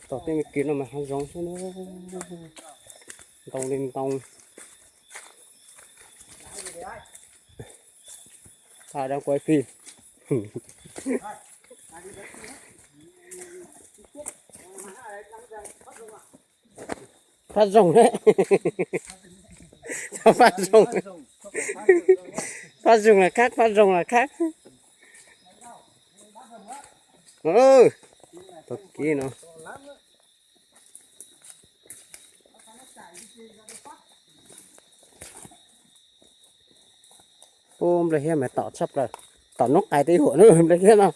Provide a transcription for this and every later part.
Tom tej me kev no mas hav zoov xwb na. Ntoo li ntoo. Tha dab kuai phim. Phab zoog, phab zoog, phab zoog los khab, phab zoog los khab. Tau kiv no. Ub, nplej hiab mas tom tshaj plaws, tom noob qais twb huam na nplej hiab no.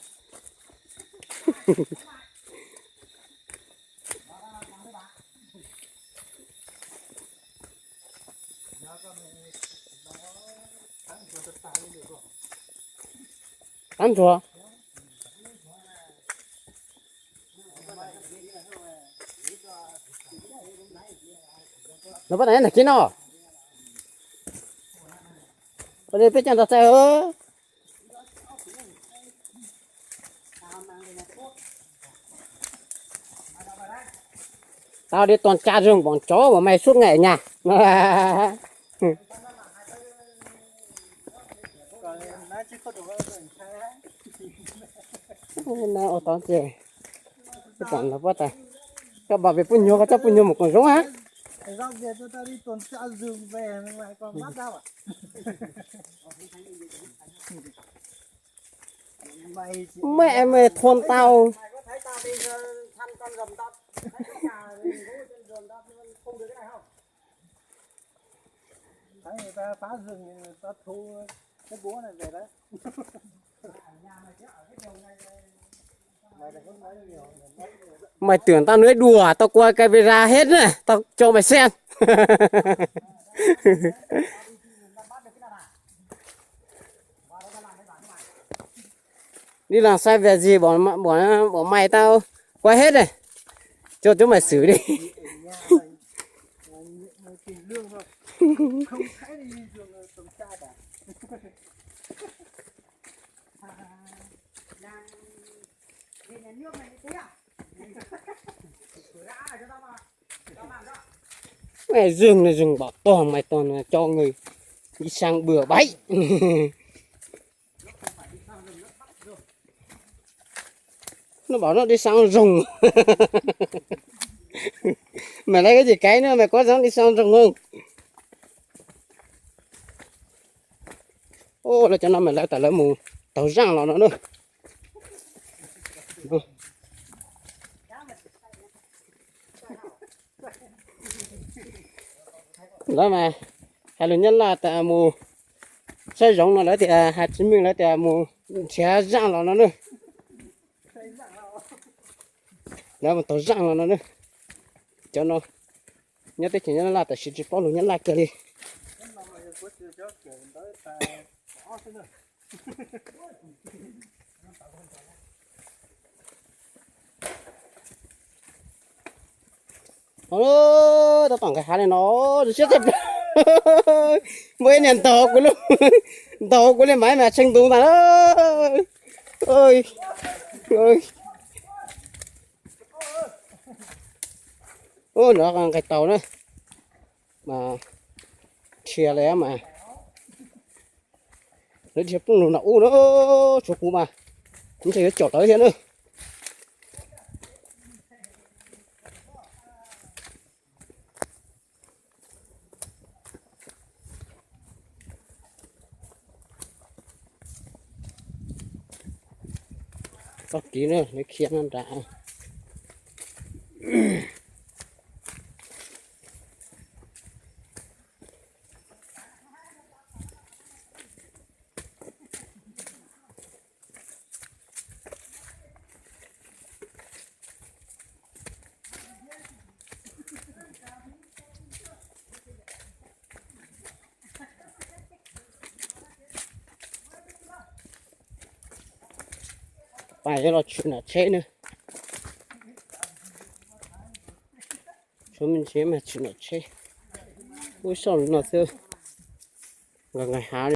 Qab ntsuag. Los pab tais nag kib no. Pab tais peb coj ntog txaij. Tau di tuam tsa zoog npaum cov uas mais suab ngaim nyag. Na ua tau ces, ib tom no pab tais, koj npam pem pub nyuag, koj coj pub nyuag mus koom zoo a. Maj mej thua ntau. Maj twm tau nws dua, tau kua camera hib na, tau tso maj xeeb. Dib laag saib vaj zig, npaum mais tau kua hib na, tso cov maj xwm li. Maj zoog no zoog npaum tog mais tog no cov nws dib saab bwm baib. Nub npaum no dib saab zoog. Mas lawv kab cis kaiv no mas kuv zoo dib saab zoog. Lawv cov no mas lawv tas lawv mus taug zaaj los no na. Lawv mas hais lus Nyab Laj tas mus saib zoov no lawv tias hais tsis meej lawv tias mus nrhiav zaaj los no na. Lawv mus taug zaaj los no na. Cov no nyob teb chaws Nyab Laj tab sis tsis paub lus Nyab Laj kiag li. Tau tom nqes hav li no, siab tshaj plaws. Muaj ib niag ntaus kuv li, ntaus kuv li mas mas tshee ntus ntag. Ub, nov nqes taus na, mas dhia li mas, lawv dhia plooj lug nram ub na, tshuav kuv mas ntshe yuav caum tawv thiab na. Txoj kev no lawv khiav no nrad. Pais los tshwm nram tsheb na. Tshuav me ntsis mas tshwm nram tsheb. Ub, soj no xwb. Nqa nqes hav.